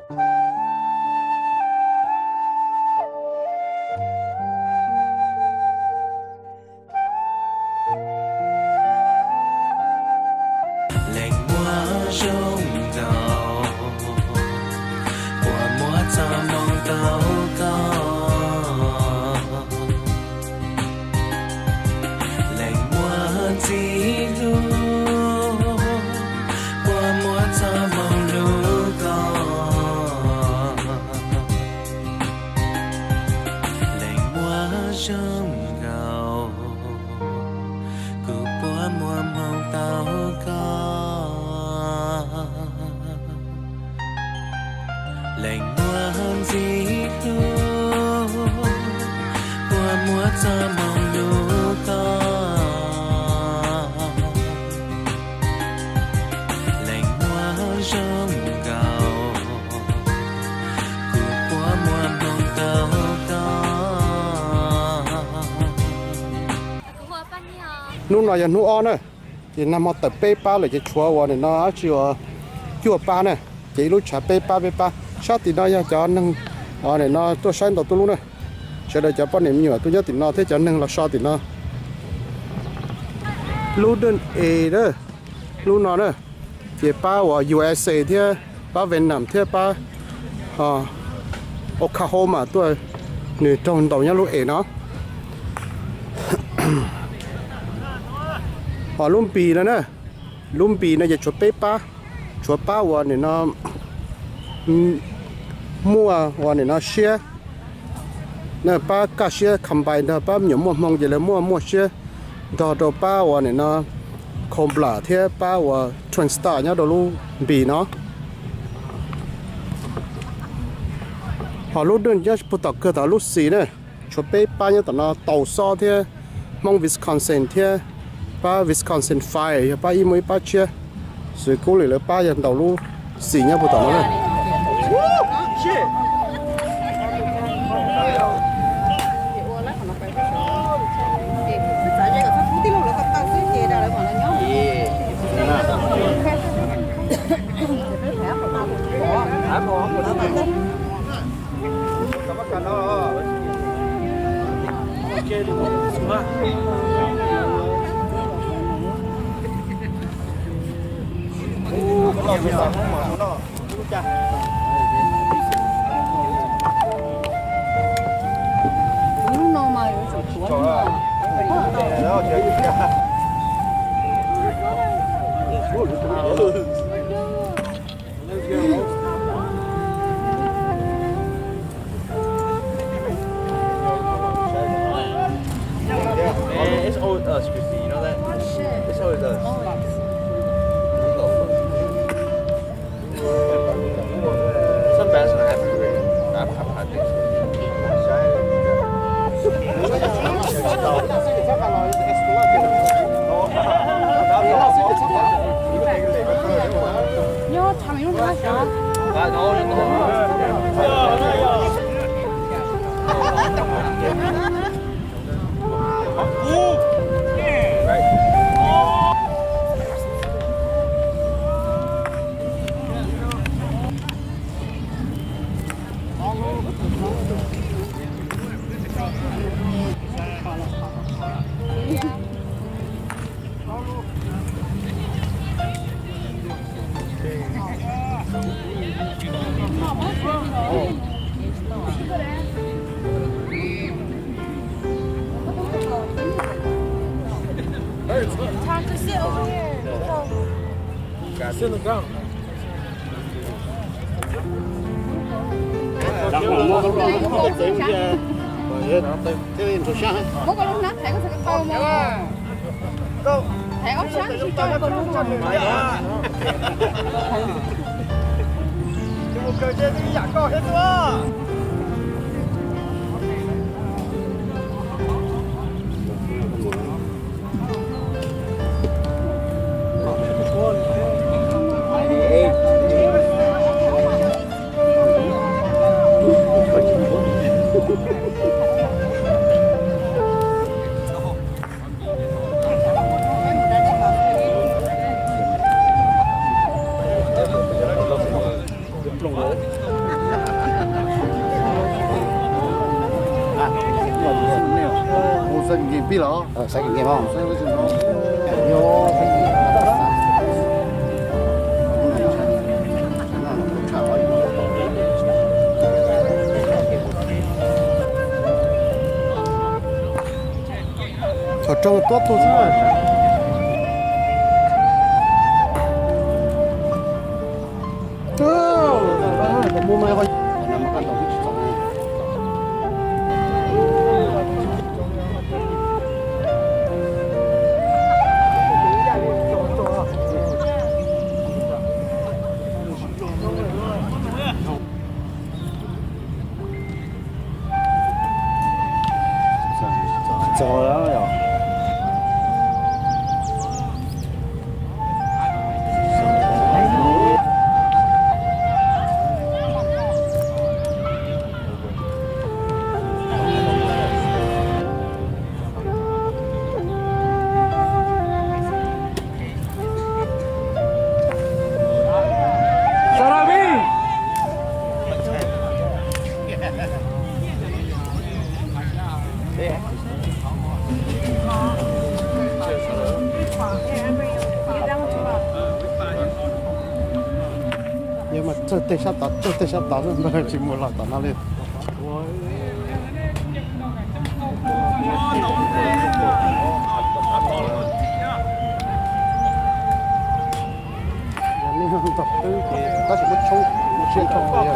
Leej muaj zoo nkaus, puas muaj txoj hmoo tau koj. Leej muaj ntxim hlub, puas muaj txoj hmoo hlub koj. Leej muaj zoo nkaus, kuv puas muaj hmoo tau koj. Leej muaj ntxim hlub, puas muaj txoj hmoo hlub koj. Leej muaj zoo nkaus, kuv puas muaj hmoo tau koj. Hnub no yog hnub ob na, ces nag hmo tawm peb pab lawm ces tshuav uas nim no dab tsi uas cuaj pab na, ces ib lub tshav peb pab peb pab. Sab tim no yog cov neeg nim no tuaj saib ntau tuaj lub na, sawv daws cov poj niam me nyuam tuaj nyob tim no thiab cov neeg los so tim no. Lub dej es na, lub no na, ces pab uas U S A thiab pab Vietnam thiab pab Oklahoma tuaj, nws raug ntaus nyob lub es no. Ho lub npis no na, lub npis no ces tshuav peb pab, tshuav pab uas nim no muaj uas nim no siab, pab kaj siab combine nrog pab me nyuam muaj hmoo ces lawv muaj muaj siab nrog rau pab uas nim no Cobra thiab pab uas Twin Star nyob rau lub npis no. Ho lub dej nyob puag tom kawg tom lub xis na, tshuav peb pab nyob tom no, Tau Xob thiab Hmoob Wisconsin thiab pab Wisconsin Fire yog pab ib muaj ib pab tshiab. Xws kub li lawv pab yog ntaus lub xis nyob puag tom no na. Lub no mas yuav tsum tuav. Man, it's always us, Christy. You know that? Oh, shit. It's always us. Always. Something bad's gonna happen to Ray. I, I, I think so. Nyob tshav me lub hnab xyov. Time to sit over here. Sit on the ground. Muab koj lub hnab thaiv koj txhais ko taw mog. Thaiv ob sab tsis tso koj lub. Xav kev nkeeg pib los? Xav kev nkeeg mas. Qhov rooj tuab tug xwb. Txog yom. Yog mas txawg tej sab tod, txawg tej sab tod xwb, tsis mus los tom no li. Yog nej nrog twb ces tab sis muab tshoob, muab siab tshoob yog.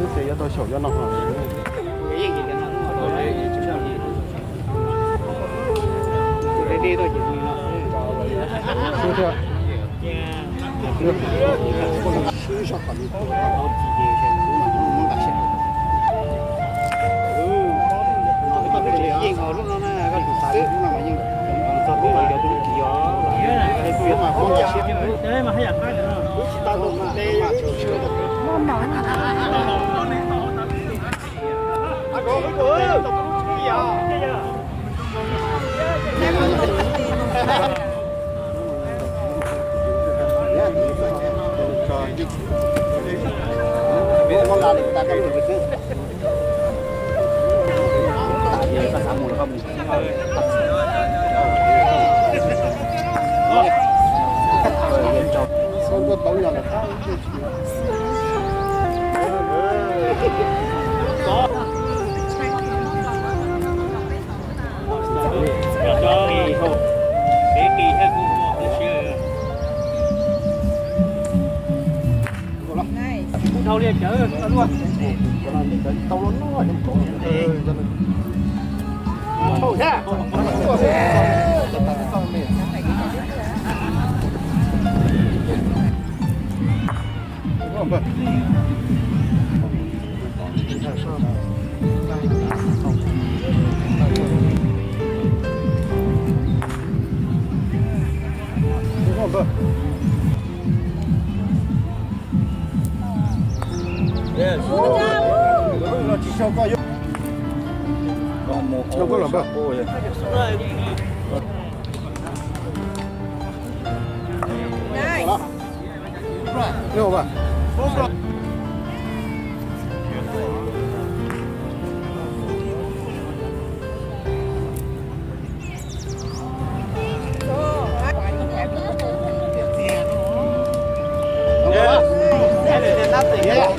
Twb ces yuav tau xyaum yuav no.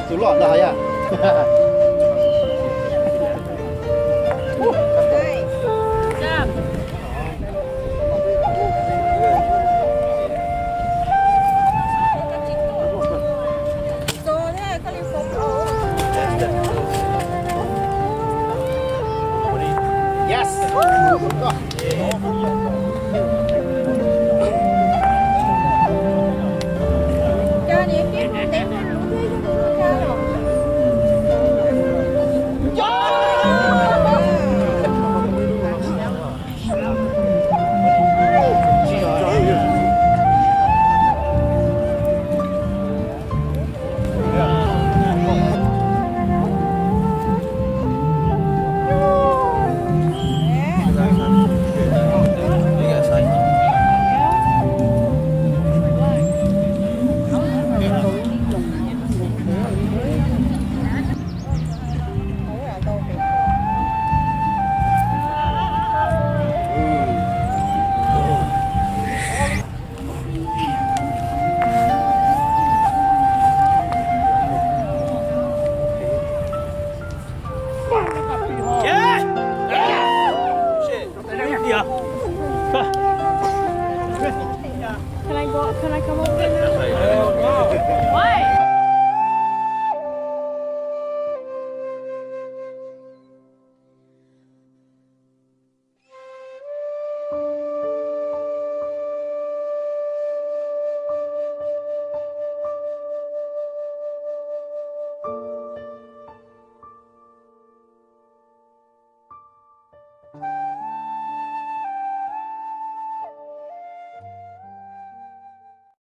Tus loj ntag hos yaj. Can I come over?